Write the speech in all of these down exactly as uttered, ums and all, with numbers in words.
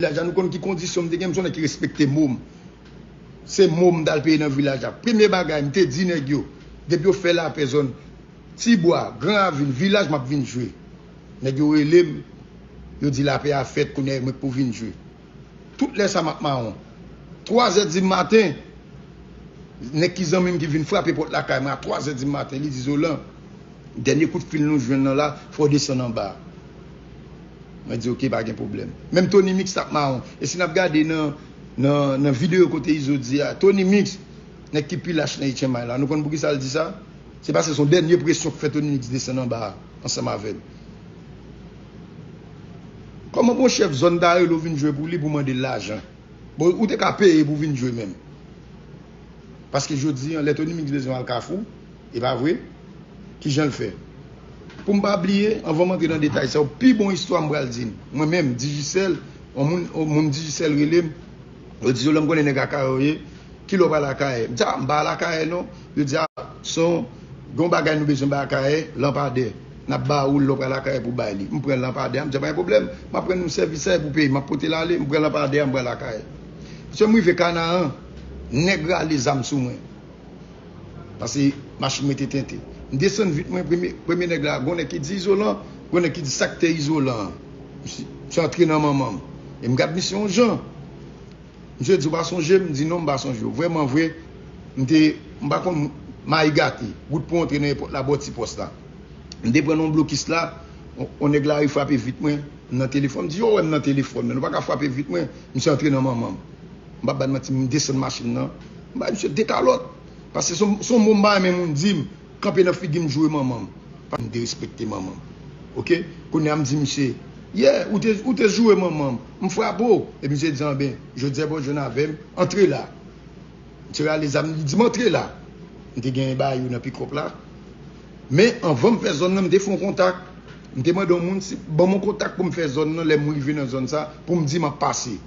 vilaj la, nou konn ki kondisyon m te gen, m se yon nèg ki respekte mo m. Se mo m t al peye nan vilaj la. Premye bagay, m te di nèg yo, depi yo fè lapè zòn Tibwa, Gran Ravin, vilaj, m ap vin jwe. Nèg yo rele m, yo di lapè a fèt, kounye a mwen k pou vin jwe. Tout lè sa m ap mawon. Twa zè di maten, nèg ki zanmi m ki vin frape pòt lakay mwen a twa zè di maten, li di, Zolan, dènye kout fil nou jwenn nan la, fò w desann anba a. Mwen di, oke, pa gen pwoblèm. Menm Tony Mix t ap mawon. E si n ap gade nan, nan, nan videyo kote Izo di a, Tony Mix, nèg ki pi lach nan H M I la, nou konn poukisa l di sa? Se paske se yon dènye presyon k fè Tony Mix desann anba a, ansanm avè l. Kòman pou yon chèf zòn ta rele w vin jwe pou li pou mande l lajan? Bon, ou te ka peye pou vin jwe menm. Paske jodi a, lè Tony Mix bezwen al Kafou, e pa vre? Kijan l fè? Pou m pa bliye, anvan m antre nan detay sa yo, pi bon istwa m pral di n. Mwen menm, Digicel, yon moun, yon moun Digicel rele m, yo di, Zolan, m konnen nèg Akayè w ye, kilè w pral Akayè? M di, a, m pa al Akayè non. Yo di, a, se yon, gen yon bagay nou bezwen bay Akayè, lanpadè. N ap ba ou l lè w pral Akayè pou bay li. M pran lanpadè a, m di, pa gen pwoblèm. M ap rann ou sèvis sa, e pou peyi m, m ap pote l ale, m pran lanpadè a, m pral Akayè. Misye, m rive Kanaran, nèg rale zam sou mwen. Paske machin mwen te tente. M desann vit mwen, premye, premye nèg la, gon nèg ki di izolan, gon nèg ki di sa k te izolan an. Misye, misye antre nan manman m. E m gad misye yon jan. Misye di, ou pa sonje m? M di, non, m pa sonje w. Vrèman vre, m te, m pa konn mayi gate. Wout pou antre nan epòt la, bò ti pòs la. M te pran nan yon blokis la, on, on nèg lari frape vit mwen, m nan telefòn. M di, yo wè m nan telefòn, men nou pa ka frape vit mwen. Misye antre nan manman m. M p ap ba n manti, m desann machin nan. M bay misye de kalòt. Paske se yon, se yon mo m pa renmen moun di m. Kanpe nan figi m joure manman m. Pa m derespekte manman m. Oke? Kounye a m di misye, yeah, ou te, ou te joure manman m. M frape w. Epi misye di, anben, jodi a bon jwenn avè m, antre la. Misye rale zam, li di m antre la. M te genyen bagay yo nan pikòp la. Men anvan m fè zòn nan, m te fè yon kontak. M te mande yon moun si, ban m yon kontak pou m fè zòn nan, lè m rive nan zòn sa, pou m di m ap pase.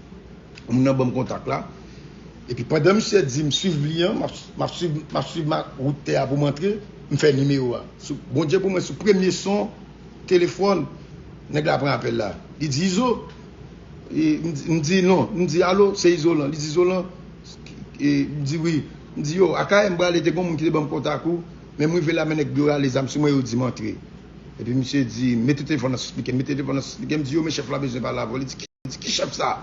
Moun nan ban m kontak la. Epi pandan misye di m swiv li an, m ap, m ap swiv, m ap swiv ma, wout tè a pou m antre, m fè nimewo a. Sou, Bondye pou mwen, sou premye son telefòn, nèg la pran apèl la. Li di, Izo, e, m di, m di, non, m di, alo, se Izolan. Li di, Izolan, e, m di, wi. M di, yo, Akayè m prale, te gen moun ki te ban m kontak ou, men m rive la, men nèg yo rale zam sou mwen, yo di m antre. Epi misye di, mete telefòn nan sou spikè, mete telefòn nan sou spikè, m di, yo, men chèf la bezwen pale avè w. Li di, Ki chèf sa?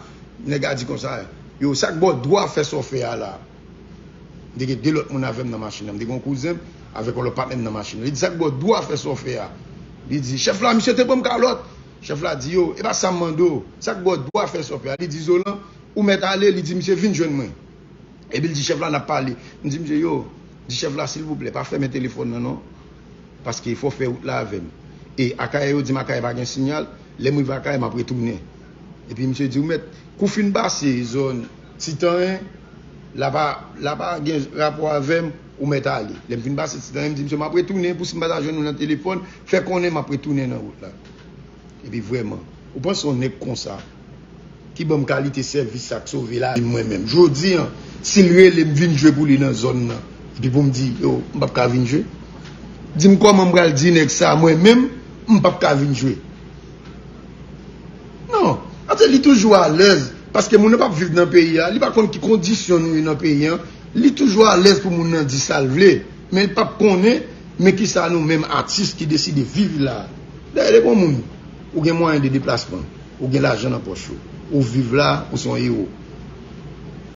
Nèg la di konsa, yo, sa k ba w dwa fè sa w fè a la? M te gen de lòt moun avè m nan machin nan. M te gen yon kouzen m avèk yon lòt patnè m nan machin nan. Li di, sa k ba w dwa fè sa w fè a? Li di, chèf la, misye te ban m kalòt. Chèf la di, yo, e pa sa m mande w. Sa k ba w dwa fè sa w fè a? Li di, Zolan, ou mèt ale. Li di, misye, vin jwenn mwen. Epi l di chèf la, n ap pale. M di misye, yo, di chèf la, silvouplè, pa fèmen telefòn nan non. Paske fò w fè wout la avè m. E Akayè, yo di m Akayè pa gen siyal. Lè m rive Akayè, m ap retounen. Epi misye di, ou mèt, kou fin pase zòn Titanyen, la pa, la pa gen rapò avè m, ou mèt ale. Lè m fin pase Titanyen, m di misye, m ap retounen, pou si m pa ta jwenn ou nan telefòn, fè konnen m ap retounen nan wout la. Epi vrèman, ou panse yon nèg konsa, ki ban m kalite sèvis sa k sove lavi m mwen menm. Jodi a, si l rele m vin jwe pou li nan zòn nan, epi pou m di, yo, m p ap ka vin jwe. Di m kòman m pral di nèg sa, mwen menm, m p ap ka vin jwe. Non, paske li toujou alèz, paske moun nan p ap viv nan peyi a, li pa konn ki kondisyon nou ye nan peyi a, li toujou alèz pou moun nan di sa l vle, men li p ap konnen, men kisa nou menm atis ki deside viv la. Dayè, depi yon moun, ou gen mwayen de deplasman, ou gen lajan nan pòch ou, ou viv la, ou se yon ewo.